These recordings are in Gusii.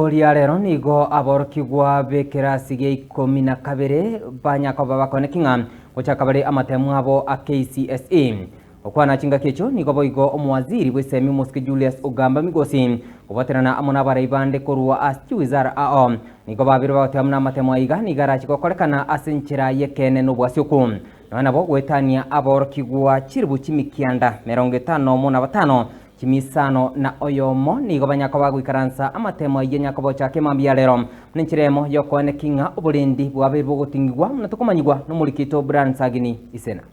Rituko ria rero nigo aborokigwa b'ekerasi gia ikomi na kabere banyakoba bakoneki ng'a gochaka bare amatemu abo a KCSE. Gokwana chingaki echio nigo boigo omowaziri bw'esemi omosike Julius Ogamba Migosi kobwaterana amo nabarai bande korwa ase chiwizara ao nigo babire bagoteba buna amatemo aiga nigo arache gokorekana ase enchera y'ekeene na obwasioku. Nonya nabo goetania aborokigwa chilifu chimikianda 51 na batano Chimisano na oyomo nigo banyakoba goikaransa amatemo ayio nyakoba ochake mambia rero, buna enchera eyemo y'okoeneki ng'a oborendi bwabeirwe ogoting'igwa buna tokomanyigwa nomoriki oito Brian Sagini Isena.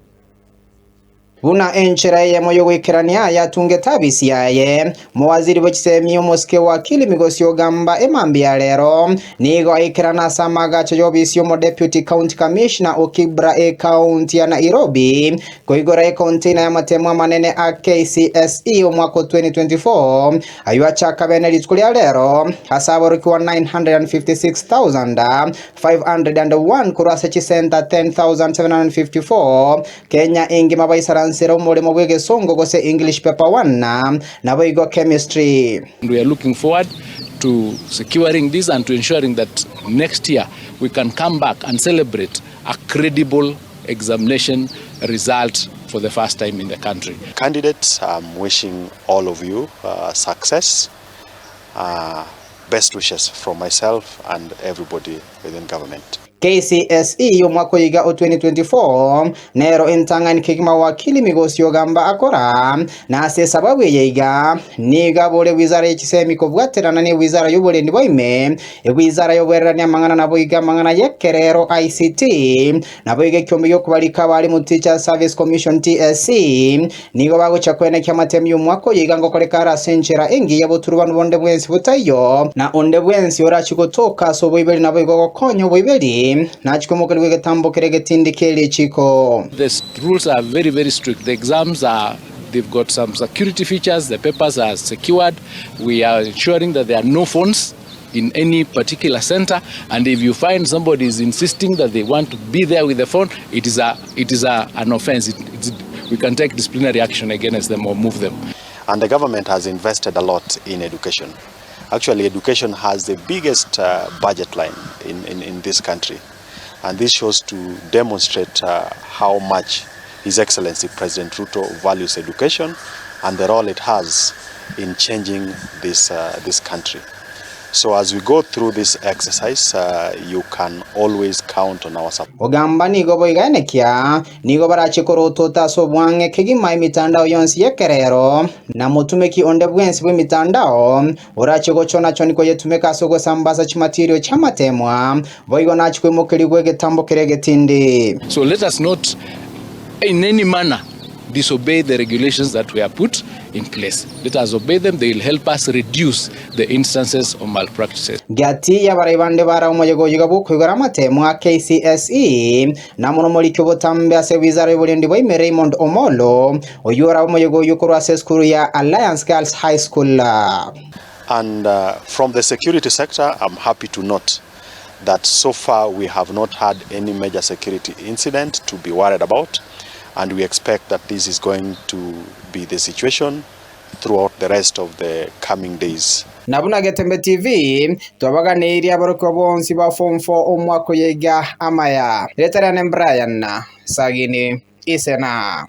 Buna enchera eyemo y'ogoikerania ayatungete abisi yaye, Mowaziri bwe chisemi omosike Wakili Migosi Ogamba emambia rero nigo aikerana ase amagacho y'obisi y'omodeputy county commissioner o Kibra ecounty ya Nairobi Koigora econtainer y'amatemo amanene a KCSE omwaka o 2024, ayio achaka bene rituko ria rero, ase aborokigwa 956,501 korwa ase chisenta 10,754 Kenya engima baisaransere omoremo bw'egesongo gose English Paper 1 naboigo Chemistry. And we are looking forward to securing this and to ensuring that next year we can come back and celebrate a credible examination result for the first time in the country. Candidates, I'm wishing all of you uh, success. Uh, best wishes from myself and everybody within government. KCSE y'omwaka oyiga o 2024 nero entang'ani kegima Wakili Migosi Ogamba akora, na ase esababu eye iga nigo abore wizara ye chisemi kobwaterana ne wizara y'oborendi bwa ime, ewizara y'oboererania amang'ana naboigo amang'ana y'ekerero ICT, Naboigo ekiombe gi'okobarika abalimu Teachers Service Commission, TSC, nigo bagochia koenekia amatemi y'omwaka oyo iga ngokoreka are ase enchera engiya boturubanu bonde bwensi botaiyo, na onde bwensi orachie gotoka ase oboiberi naboigo gokonya oboiberi, nachie koimokerigwa egetambo kere egetindi kie richiiko. The rules are very very strict, the exams are they've got some security features, the papers are secured, we are ensuring that there are no phones in any particular center and if you find somebody is insisting that they want to be there with the phone it is a it is a, an offense it, it's, we can take disciplinary action against them or move them and the government has invested a lot in education actually education has the biggest uh, budget line in, in, in this country and this shows to demonstrate uh, how much His Excellency President Ruto values education and the role it has in changing this, uh, this country. So as we go through this exercise, uh, you can always count on our support. Ogamba nigo boiganekia, nigo barache korotota ase obwang'e kegima emitandao yonsi y'ekerero, na motumeki onde bwensi bw'emitandao orache gochona-choni koyetumeka ase ogosambasa chimatirio chi'amatemwa, Boigo nachie koimokerigwa egetambo keria egetindi. So let us not in any manner disobey the regulations that were put in place. Let us obey them, they will help us reduce the instances of malpractices. Gati y'abarai bande bare omoyega oyio bw'okoigora amatemo a KCSE, na mono moriki obotambe ase ewizara y'oborendi bwa ime Raymond Omollo, oyio orabe omoyega oyio korwa ase esukuru ya Alliance Girls High School. And from the security sector, I'm happy to note that so far we have not had any major security incident to be worried about and we expect that this is going to be the situation throughout the rest of the coming days. Na buna Getembe TV, twabaganeirie aborokigwa bonsi ba form 4 omwaka oyo iga amaya. Rieta riane Brian Sagini Isena.